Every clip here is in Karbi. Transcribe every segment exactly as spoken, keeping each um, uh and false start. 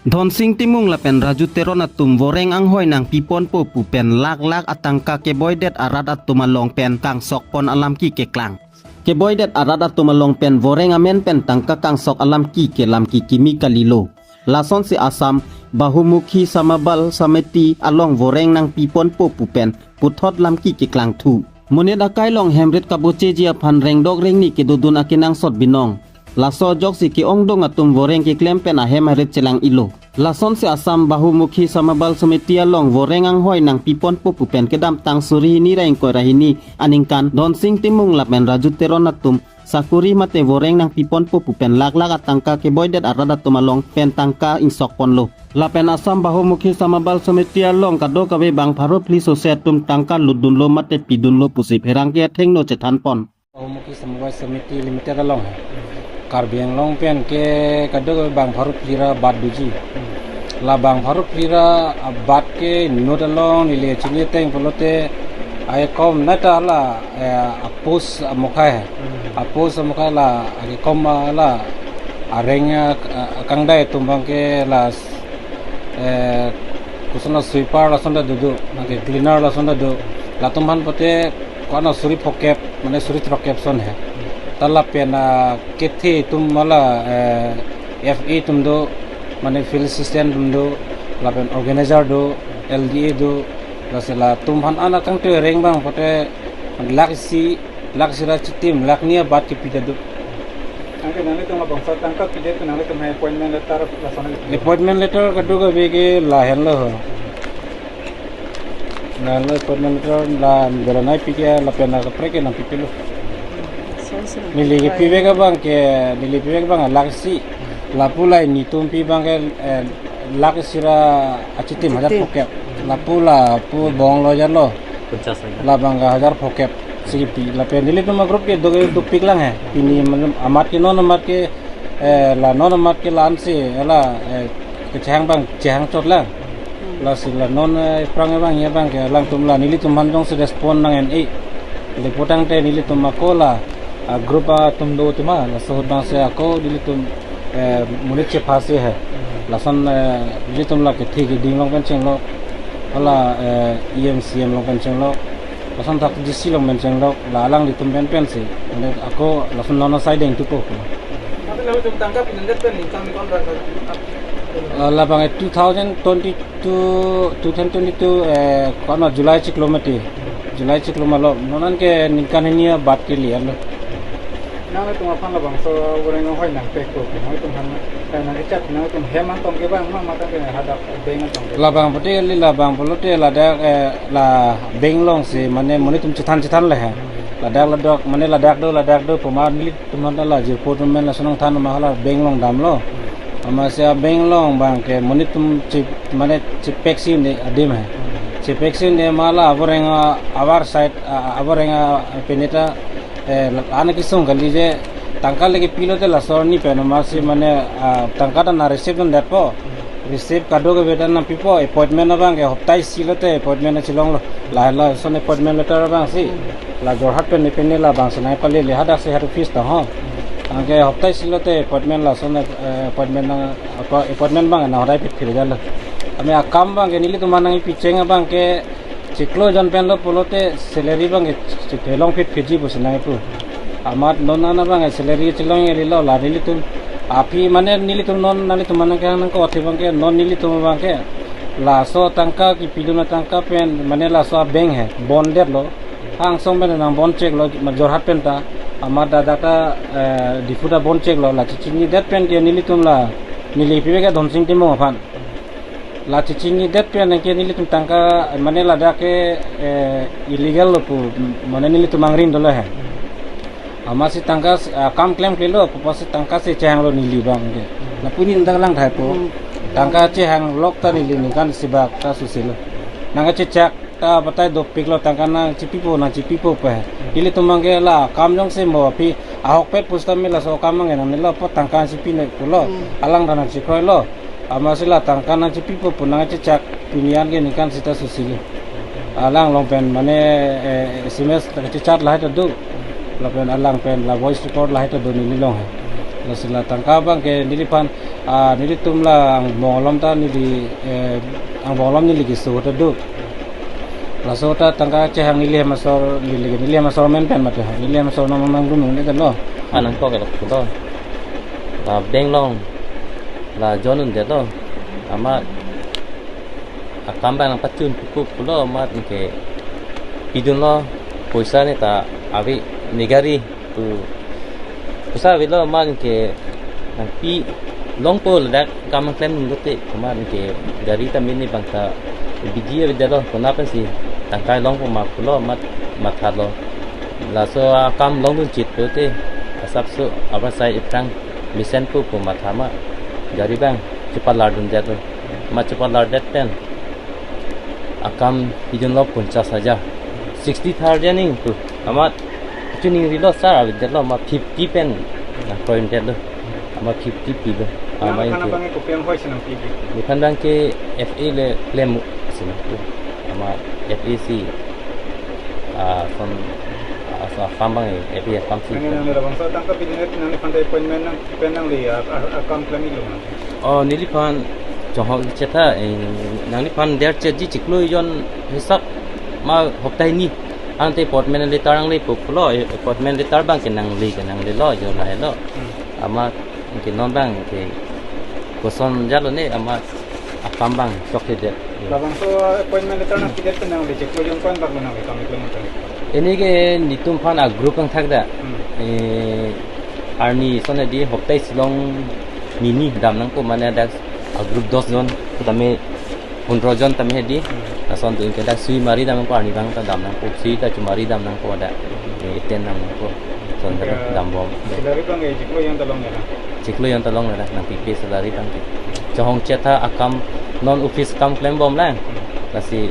Dhonsing Timung lapen Raju Teron atum voreng anghoi nangpiponpo pu pen lakh lakh atangka keboidet arat atum along pen kangsokpon alamki keklang. Keboidet arat atum along pen voreng amen pen tangka kangsok alamki ke lamki kimi kalilo. Lasonsi Assam Bahumukhi Samabal Samiti along voreng nangpiponpo pu pen puthot lamki keklangthu. Monit akai along hemrit kabocheji aphan rengdok rengni kedodun akenangsot binong. Laso ajoksi ke-ongdung atum voreng keklem pen ahem arit chelang-ilo. Lasonsi Assam Bahumukhi Samabal Samiti along voreng anghoi nangpiponpo pu pen kedamtang suri hini ra ingkoi ra hini aningkan Dhonsing Timung lapen Raju Teron atum sakuri mate voreng nangpiponpo pu pen lakh lakh atangka keboidet arat atum along pen tangka ingsokponlo. Lapen Assam Bahumukhi Samabal Samiti along kadokave bang pharo phli sose atum tangka lutdunlo mate pidunlo pusi pherangke athengno chethanpon. Bahumukhi Samabal Samiti Limited along Karbi Anglong pen ke kadokave bang pharo phli ra bat doji. La bang pharo phli ra abat ke inut along neli chini ateng pulote ai kom neta la, eh, a post amukhai. A post amukhai la ake kom la areng, eh, kangdai atum abang ke la, eh, koson la sweeper lason ta do, abang ke cleaner lason ta do. Latum aphan pote ko-an suri phokep, mane suri throkkep ason he. Ta lapen, ah, kethe atum mala, eh, F A atum do, mane field assistant atum do, lapen organizer do, L D A do, lasi latum aphan ana kangtui reng abang pote lakh isi, lakh isi ra chitim, lakh ni abat kepita do. Anke nanglitum abangso tangka pidet nanglitum hai appointment letter lason apotlo? Appointment letter kadokave ke lahenlo. Lahenlo appointment letter la Belanai pi ke lapen la kaprek ke nangpipilo. Neli kepivek abang ke, neli pivek abang lakh isi. Lapu la netum pi abang ke, eh, lakh isi ra achitim hajar phokep. Lapu lapu bong lo hajar lo. Labang ke hajar phokep si kipi. Lapen nelitum agroup ke do, dopik lang he. Pini matlab amat ke non amat ke, eh, la non amat ke la-ansi, eh, la, eh, kechehang abang chehang chot lang. Lasi la non, eh, aphrang abang ya abang ke alangtum la nelitum aphan jongsi respond nang-en-e. Lapu tangte nelitum ako la, ah, group atum do atum ma, laso ahut abangsi ako nelitum, eh, monit chephasi he. Lason, eh, nelitum la kethe keding along pen chenglok. Hala, eh, E M C M along pen chenglok. Lason thak D C along pen chenglok. La alanglitum pen pensi. Mane ako lason non asai deng tupo. Tapi lalu jom tangka pinandet pen income kon berapa? Ah, labang, eh, two thousand twenty-two, two thousand twenty-two, eh, ko-an July chiklo mati. July chiklo malo. Non an ke ningkan hini abat ke lian lo. Nanglitum aphan labangso voreng anghoi nangpekpo. Nanglitum aphan, eh, nangkechat, nanglitum hem an tong ke abang ma mate ke hadak bank an tong ke? Labang pote kali, labang pulote ladak, eh, la bank alongsi mane monit atum chethan chethan le he. Ladak ladak, mane ladak do, ladak do, poma nelitum aphan la jirpo atum pen lason nangthan ma hala bank along damlo. Amatsi a bank along abang ke monit atum che, mane chepeksi un-e adim he. Chepeksi un-e ma la avoreng, ah, avar side, ah, avoreng, ah, peneta, eh, la-an kesung kali je tangka le kepi lote laso arni pen amatsi mane, ah, tangka ta nang receive dundetpo. Receive kadokave ta nangpipo, appointment abang ke hopta isi lote appointment chelonglo. La, lason appointment letter abangsi. La Jorhat pen ne pen ne labangsi nangpale le hadaksi head office ta ho. Anke hopta isi lote appointment lason, eh, appointment nang, apa, appointment abang nang hodai pitphir jalo. Ami akam abang ke nelitum aphan nangpicheng abang ke chiklo jon pen lo pulote salary abang ke chithelong phitphitji pusi nangpu. Amat non an abang ke salary chelong-e lilo la nelitum. Aphi mane nelitum non nanglitum aphan nangke nangko athe abang ke non nelitum abang ke. Laso tangka kepidun atangka pen mane laso a bank he. Bondetlo. Hangsong pen nang bond cheklo ma Jorhat pen ta. Amat ladak ta, eh, Diphu ta bond cheklo la chechinidet pen ke nelitum la. Neli pivek ke Dhonsing Timung aphan. La chechinidet pen ke nelitum tangka, mane ladak ke, eh, illegal lo pu, mane nelitum angring dolo he. Amatsi tangka, ah, kam klemklelo, pu pusi tangka si chehanglo neli abang ke. Lapu neli dak lang thaipo. Tangka chehang lok ta neli ningkan isi bak ta susilo. Nangkachechak ta batai dopiklo tangka nangchepipo, nangchepipo pu he. Nelitum abang ke la kam jongsi mo aphi ahokpet pusitame laso kam abang ke nangnelo apot tangka si pinoi pulo. Alang ta nangchekroilo. Amatsi la tangka nangchepipo pu nangchechak pini an ke ningkan sita susilo. Alang along pen mane, eh, S M S ta kachechat lahai ta do. Lapen alang pen la voice record lahai ta do neli along he. Lasi la tangka abang ke neliphan Ah, nelitum la angbong along ta neli, eh, angbong along neli keso ta do. Laso ta tangka chehang neli hem asor, neli, neli hem asor men pen mate ha. Neli hem asor nang nang dun un-edetlo. Anang kok elok pulo. La bank along la join un-edetlo. Amat akam abang nangpachun puku pulo amat anke pidunlo, poisa ne ta ave, ne gari pu poisa avelo amat anke nangpi longpo, ladak akam nangklemdun lote amat anke gari ta mini abang ta bidi avedetlo, konat pensi tangkai longpo ma pulo amat mathalo. Laso akam longdun chit pulote asapso abar sai iphrang mesenpo pu matha ma gari abang chepalardundetlo. Ma chepalardet pen akam pidunlo ponchas hajar. Sixty thousand ning pu. Amat kachiningrilo sir, avedetlo ma fifty pen nangkroidetlo. Ama fifty pilo. Ama Nang yang kana ke. Bang ke kopi anghoi si nangpi ke? Bukan bang ke F A le klem si nangpi. Ama F A si, ah, son, ah, so akam bang ke F A akam si. Nang nang labangso tangka pidun-et nangliphan ta appointment nang pen nangli, ah, ah, akam klemlo ma? Oh, neliphan chonghok chetha, eh, nangliphan der chetji chiklo jon hisap ma hopta hini. Ante appointment letter nangle pu pulo, eh, appointment letter bang ke nangle ke nanglelo, jo lahelo. Hmm. Ama ke non bang ke koson jalo ne ama akam bang chokthedet. Labangso appointment letter nangpidet pen nangli chiklo jon ko-an bak lo nangli kam klem tang? Ini ke netum aphan a-group nangthakdak. Hmm. Eh, arni son hedi hopta isi along nini dam nangpo mane dak a-group dos jon tame pondro jon tame hedi. Hmm. Lason tu anke dak sui mari dam nangpo, arni abang ta dam nangpo, sui ta chomari dam nangpo dak. Hmm. Eh, iten dam nangpo. Son ta Ya, dambom. Salary bang ke chiklo jon ta longle ra? Chiklo jon ta longle ra, nangpipe salary bang ke. Chonghok chetha akam non office kam klembomlang. Hmm. Lasi,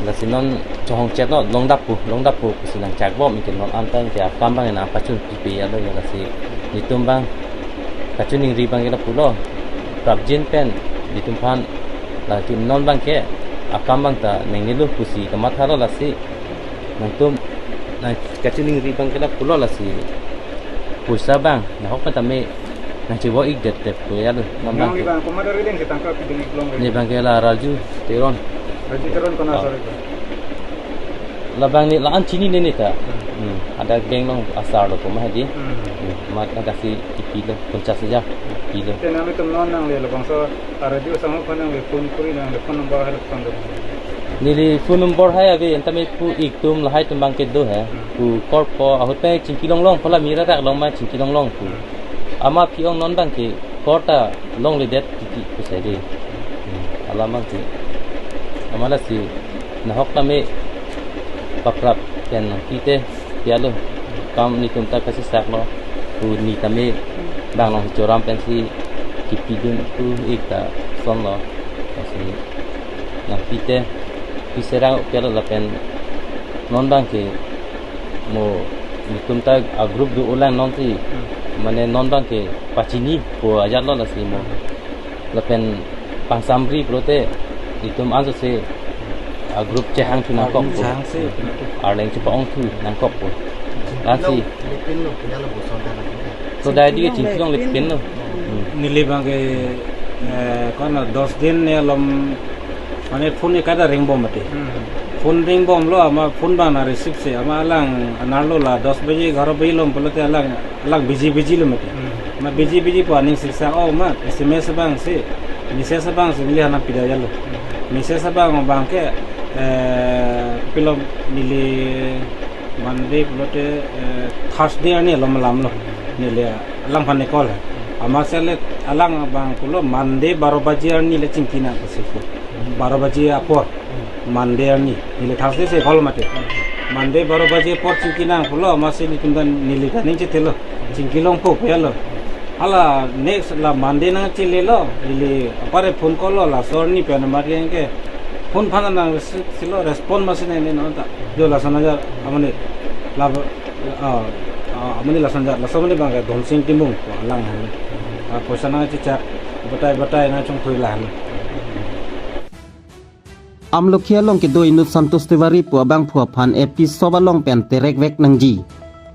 lasi non chonghok chetlo, longdappo, longdappo pusi nangchakbom, anke non anta anke akam bang nangpachun pipe alo ya lasi. Netum bang kachiningri bang ke lapulo. Prapjin pen netum aphan laki non bang ke akam bang ta nangnelo pusi kamathalo lasi. Nangtum nangkachiningri bang ke lapulo lasi. Poisa bang nahok pen tame nangchevo-ikdet det ko ya lo. Nam bang Nangli ke. Bang komat arideng si tangka pidun-ik longlo? Ne bang ke la Raju Teron. Raju Teron kona Ah. asar ko? Labang ne la-an chinine ne ta. Hmm. Hmm. Ada geng long asar lo koma hedi. Hmm. Hmm. Mat ada si kipilo, ponchas hajar pilo. Te nanglitum non nangli labangso a-radio asangho aphan nangli phone kuri nangli phone number hai lo phan do. Neli phone number hai ave, anta me pu-ik atum lahai atum bang ke do he. Hmm. Pu korpo ahut pen chingki longlong, pala mira rak long ma chingki longlong pu. Hmm. Ama pi-ong non bang ke kor ta longledet titi pu sai de. Hmm. Alam bang ke. Ama lasi nahok tame paprap pen nangpi te pi alo. Kam netum ta kachesaklo. Pu ne tame bang nangchoram pensi kipidun-ik ta sonlo. Lasi nangpi te piserang pi alo lapen non bang ke mo netum ta a-group do-olang non si. Hmm. Mane non bang ke pachinipo ajat lo lasi mo. Lapen pangsamri pulote netum anso si a-group chehangthu nangkok. Chehang si. Arleng chepa-ongthu nangkokpo. Lasi. Lepin lo, pinalo boson dan lagi. So dai di chingki longlepin lo. Hmm. Neli bang ke, eh, kono dos din ne alom mane phone ekada ringbom mati. Hmm. Phone ringbomlo ama phone bang nang receive si ama alang anerlo la dos baji, egharo baji alom pulote alang, alang busy busy lo mati. Hmm. Ma busy busy pu aning siksa o ma S M S bang si, message bang si neli hanang pida jalo. Hmm. Message bang bang ke, eh, pilo neli Monday pulote, eh, Thursday arni alom alam lo. Neli alangphan ne call. Ama sele alang bang pulo Monday baro baji arni le chingki nang pusi pu. Baro baji apor. Monday arni. Neli Thursday si call mati. Monday baro baji apor chingki nang pulo ama si netum ta neli ta ning chethelo. Chingki longpo pu ya lo. Hala next la Monday nangchelelo, ili apar phone call lo, laso arni pen amar yang ke phone aphan nang receive silo, respond masi nangji non ta. Jo lason ajat amani la, ah, ah, amani lason ajat, laso amani bang ke Dhonsing Timung, alang han. Ah, poisa nangchechak, batai batai nangchongthui la han. Amlokhi along kedo inut Santosh Tiwari pu abangphu aphan episode along pen terekvek nangji.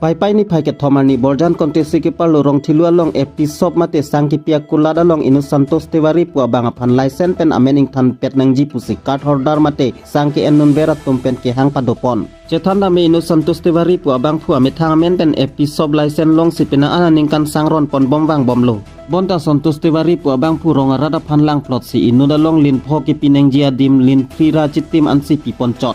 Paipai niphai kethom arni Borjan constituency keparlo Rongthelu along F T shop mate sang kepi akulat along Inu Santosh Tiwari pu abang aphan license pen amen ingthan pet nangji pusi card holder mate sang ke-en dunver atum pen kehang padopon. Chethan tame Inu Santosh Tiwari pu abangphu amethang amen pen F T shop license longsi penang an aningkan sang ronpon bom vangbomlo. Bonta Santosh Tiwari pu abangphu rong arat aphan langplotsi inut along lin pho kepi nangji adim lin phli ra chitim ansi piponchot.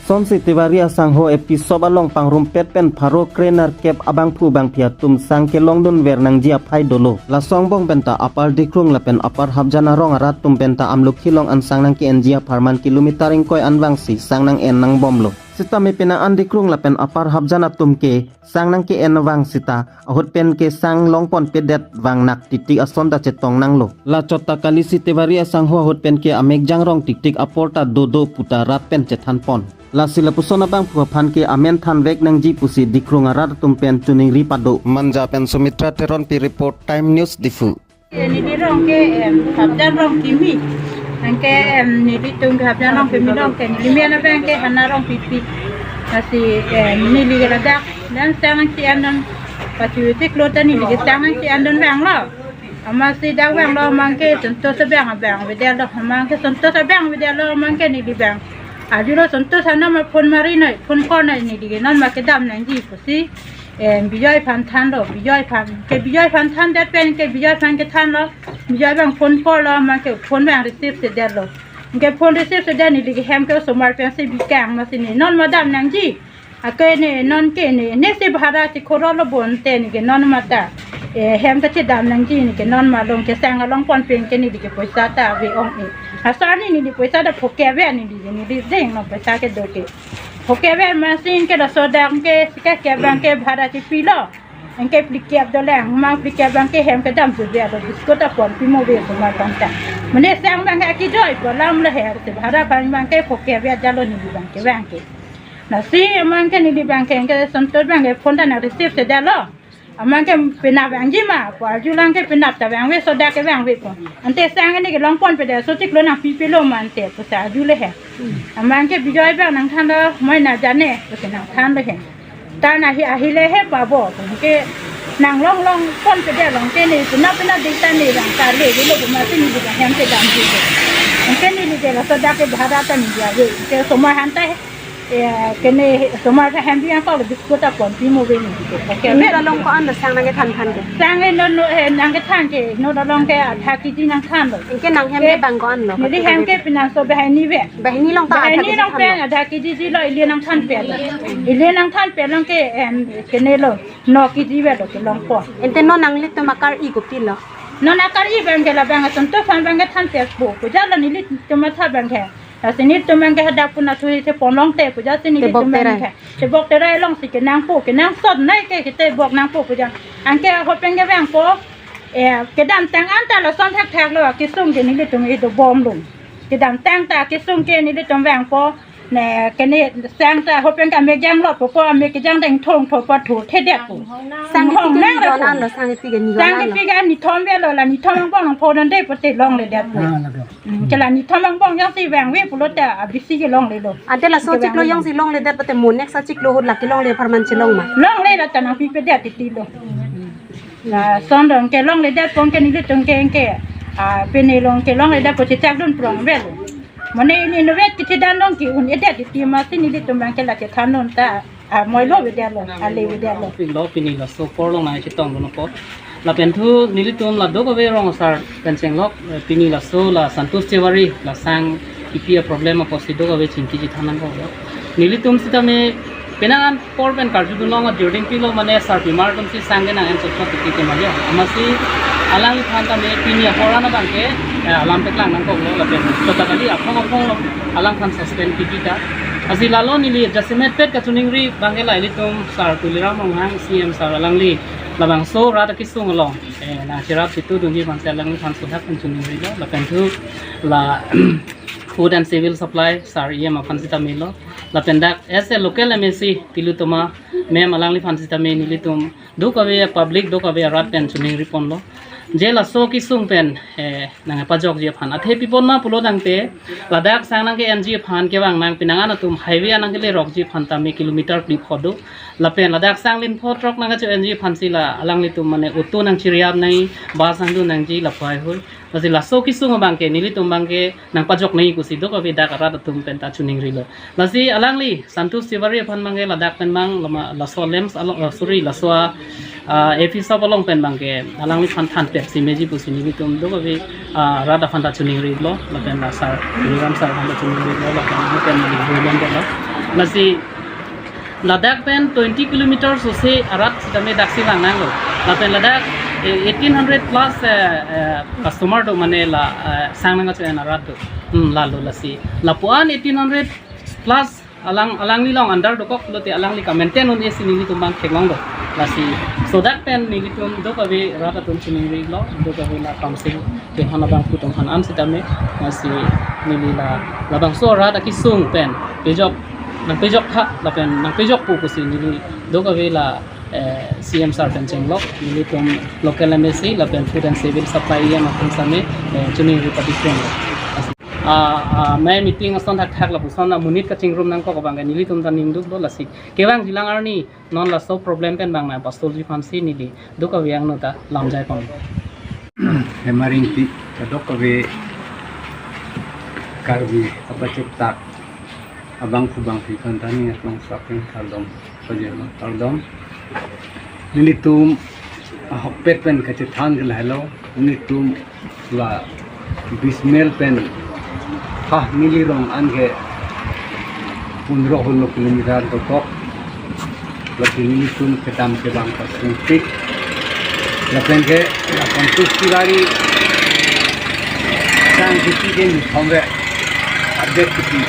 Sonsi Tiwari asangho F T shop along pangrumpet pen pharo kre nerkep abangphu bangphi atum sang kelong dunver nangji aphai dolo. Laso angbong penta Upper Dikrung lapen Upper Hapjan arong arat atum penta Amlokhi along an sang nangke-enji apharman kilometer ingkoi an vangsi sang nang-en nangbomlo. Sitame penang an Dikrung lapen Upper Hapjan atum ke sang nangke-en vang sita ahut pen ke sang longponpedet vang nak titik ason ta chetong nanglo. Lachot ta kalisi Tiwari asangho ahut pen ke amekjang rong titik apor ta dodo puta rat pen chethanpon. Lasi lapuson abangphu aphan ke amen thanvek nangji pusi Dikrung arat atum pen choningri pado. Manja pen Sumitra Teronpi report, Time News Diphu. Neli rong ke, em, Hapjan rong kimi. Anke, em, nelitum ke Hapjan rong kimi rong ke neli men abang ke Hana Rongpipi. Lasi, em, neli ke ladak dan sang nangke-en dun, patriotic lo ta neli ke sang nangke-en dun vanglo. Amatsi dak vanglo, amang ke Santosh abang abang avedetlo, amang ke Santosh abang avedetlo, amang ke neli abang. Arjulo Santosh anam ma phone mari noi, phone call noi, neli ke non ma kedam nangji pusi. Em, Bijoy aphan thanlo, Bijoy aphan, ke Bijoy aphan thandet pen ke Bijoy aphan kethanlo, Bijoy abang phone call lo, amang ke phone abang receive sedetlo. Ke phone receive sedet neli ke hem ke osomar pensi bikang, amatsi ne non ma dam nangji. Ake ne non ke ne, nesi bhara si khoro lo bonte ne ke non ma ta. E, hem kachedam nangji ne ke non ma long ke sang along pon pen ke neli ke poisa ta ave ong-e. Asar ne neli poisa ta phoke ave neli ke neli jeng no poisa kedo ke. Phoke ave amatsi ke laso dak ke sika ke abang ke bhara chepilo. Anke phlikep dolang, amang phlikep abang ke hem kedam suve ado biscuit apon pimo ave osomar aphan ta. Mane sang abang ke akidoi po alam le he, si bhara abang abang ke phoke ave adalo neli abang ke abang ke. Lasi amang ke neli abang ke, anke Santosh abang ke phone ta nang receive sedetlo. Amang ke penap vangji ma, pu arjulang ke penap ta vangve, sodak ke vangve pu. Ante sang ne ke longponpedet, so chiklo nangpipelo ma ante, pusi arjule he. Amang ke Bijoy abang nangthanlo, moi na jane, pusi nangthanlo he. Ta na hi ahile he pabo, anke nang long longponpedet long ke ne, penap penap dei ta ne vang ta le, velo pu amatsi neli abang hem kedamji. Anke neli ke laso dak ke bhara ta neli ave, ke osomar aphan ta he. Ya, ke ne osomar ta hem biang kok biscuit apon pimo ave neli ke. Oke, inut along ko-an lo sang nangkethan than ke? Sang inut, inut, eh, nangkethan ke, inut along ke adha kg nangthanlo. Anke nang hem ke bang ko-an lo? Neli hem ke pinangso banghini ave. Banghini along ta adha kg thanlo? Banghini along pen adha kg dilo, ili nangthanpet. Ili nangthanpet along ke, em, ke ne lo, no kg avelo kelongpo. Ante non nanglitum akar-i kopilo? Non akar-i abang ke labang Santosh aphan abang kethanpetpo. Kujalo nelitum matha abang ke. Lasi nelitum abang ke hadak puna thuhi te ponlong te puja si nelitum abang ke. Tebok terai. Tebok terai alongsi kenangpo, kenangsot nai ke ketebok nangpo puja. Anke ahut pen ke vangpo, eh, kedamtang anta lason thakthak lo, kesung ke nelitum ido bomlo. Kedamtang ta kesung ke nelitum vangpo, ne ke ne sang ta ahut pen ke amekjang lo po, amekjang deng thong tho po thu thedetpo. Sang kepi ke nijong an lo, sang kepi ke nijong an lo? Sang kepi ke nithom avelo, la nithom angbong nangpho dande pote longledetpo. Ah, lado. Hmm, ke la nithom angbong jongsi vangve pulote abisi ke longlelo. Ante laso chiklo jongsi longledet pote mo next achiklo ahut la kelongle apharman chelong ma? Longle, la ta nangpipedet titilo. Lason dong ke longledetpo ke nelitum ke ke. Ah, pine along ke longledetpo chechak dun prong avelo. Mane ini inutvet kechedan dong ke un-edet titi amatsi nelitum abang ke la chethan dun ta. Ah, moilo avedetlo, ale avedetlo. Pilo pini laso apor along nangchetong dun apot. Lapen thu nelitum la dokave rong asar pen chenglok, eh, pini laso la Santosh Tiwari la sang kepi aproblem apotsi dokave chingki chethan nangkoklo. Nelitum sitame penang an apor pen karju dun long adir ding pilo mane sarpimar atumsi sang ke nang-en chotchot titi ke ma jo. Amatsi alangliphan tame pini apor an abang ke, eh, alam paklang nangkoklo lapen kota kali aphong aphong lo alangphan suspend piji ta. Lasi lalo neli jasemet pet kachoningri abang ke la ilitum Sar Tuliram Ronghang C M sar alangli labangso rat akesung along, eh, nangcherap chitu dunji aphansi alangliphan sudak pen choningrilo lapen thu la Food and Civil Supply sar E M aphan sitame lo lapen dak as a local M A C Tilottama ma'am alangliphan sitame nelitum dokave public dokave arat pen choningri ponlo. Je laso kesung pen, eh, nangpajokji aphan. Athe pi pon ma pulo tangte, ladak sang nangke-enji aphan kevang nang penang an atum highway an nangkelerokji aphan tame kilometer phli pho do. Lapen ladak sang lim pho throk nangkacho-enji aphansi la alanglitum mane auto nangchiri-ap nangji, bus nangdun nangji lapu haihui. Lasi laso kesung abangke nelitum abangke nangpajok nangji pusi dokave dak arat atum penta chiningrilo. Lasi alangli Santosh Tiwari aphan abangke ladak pen abang lama laso LAMPS along, ah, sorry, laso, ah, A P shop along pen abangke alangliphan thanpet si meji pusi nelitum dokave, ah, rat aphanta chiningrilo, lapen la sir, Tuliram sir aphanta chiningrilo, lapen nelitum neli builan dolo. Lasi ladak pen twenty kilometers ose arat sitame daksi vang nanglo. Lapen ladak, eh, eighteen hundred plus, eh, eh, customer do mane la, eh, sang nangkacho-en arat do. Hmm, lalo lasi. Lapuan eighteen hundred plus alang, alangli along under dokok lote alangli ka-maintain un-e si nelitum abang theklonglo. Lasi laso dak pen nelitum dokave rat atum chiningrilo, dokave la council kehana abang putum han an sitame, lasi neli la labangso arat akesung pen pejok, nangpejok tha, lapen nangpejokpo pusi neli dokave la, eh, C M sir pen chenglok, nelitum local M A C lapen Food and Civil Supply E M atum sitame, eh, chiningri padi chenglok. Ah, ah, mei meeting ason thakthak lapuson amonit kachingrum nangkok abangke nelitum ta ningduklo, lasi kevangjilang arni non laso problem pen abang nangpasolve-ji aphansi neli dokave angno ta lamjai pon. Hemar Ingti, kadokave Karbi apachektak abangphu bangphi aphanta ning aklong sapen kardom pajirlo, kardom. Nelitum ahokpet pen kachethan ke lahelo, nelitum la Bismil pen ha neli rong an ke pundro holo kilometer dokok. Lasi nelitum kedam kevang pasungpik. Lapen ke la Santosh Tiwari sang kiti ke nithom re update kiti.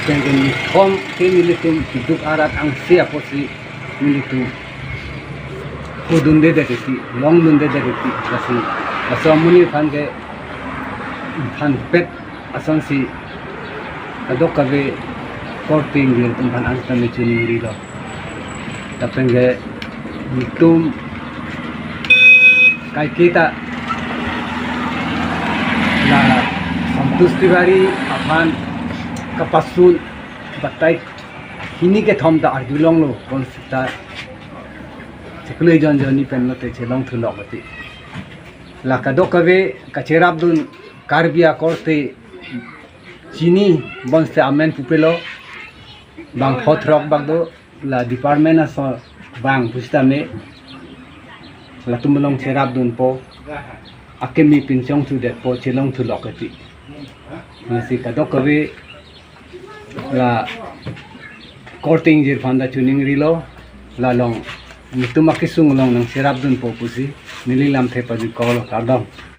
Lapen ke nithom ke nelitum keduk arat angse apotsi nelitum hudundedet kiti, longdundedet kiti, lasi laso amonit aphan ke thanpet asonsi kadokave korte ingjir atum aphan an sitame chiningrilo. Lapen ke nelitum kaiketa la Santosh Tiwari aphan kapasun batai hini kethom ta arjulonglo, konsita chiklo jon jonni pen lote chelongthulok ati. La kadokave kacherapdun Karbi akorte chini bonsi amen pupelo, bang pho throk bak do, la department aso vang pusitame latum along cherapdunpo, akimi pinchong thudetpo, chelongthulok ati. Lasi kadokave la korte ingjir aphanta chiningrilo, la along nelitum akesung along nangcherapdunpo pusi neli lamthe pajirkoklo, kardom.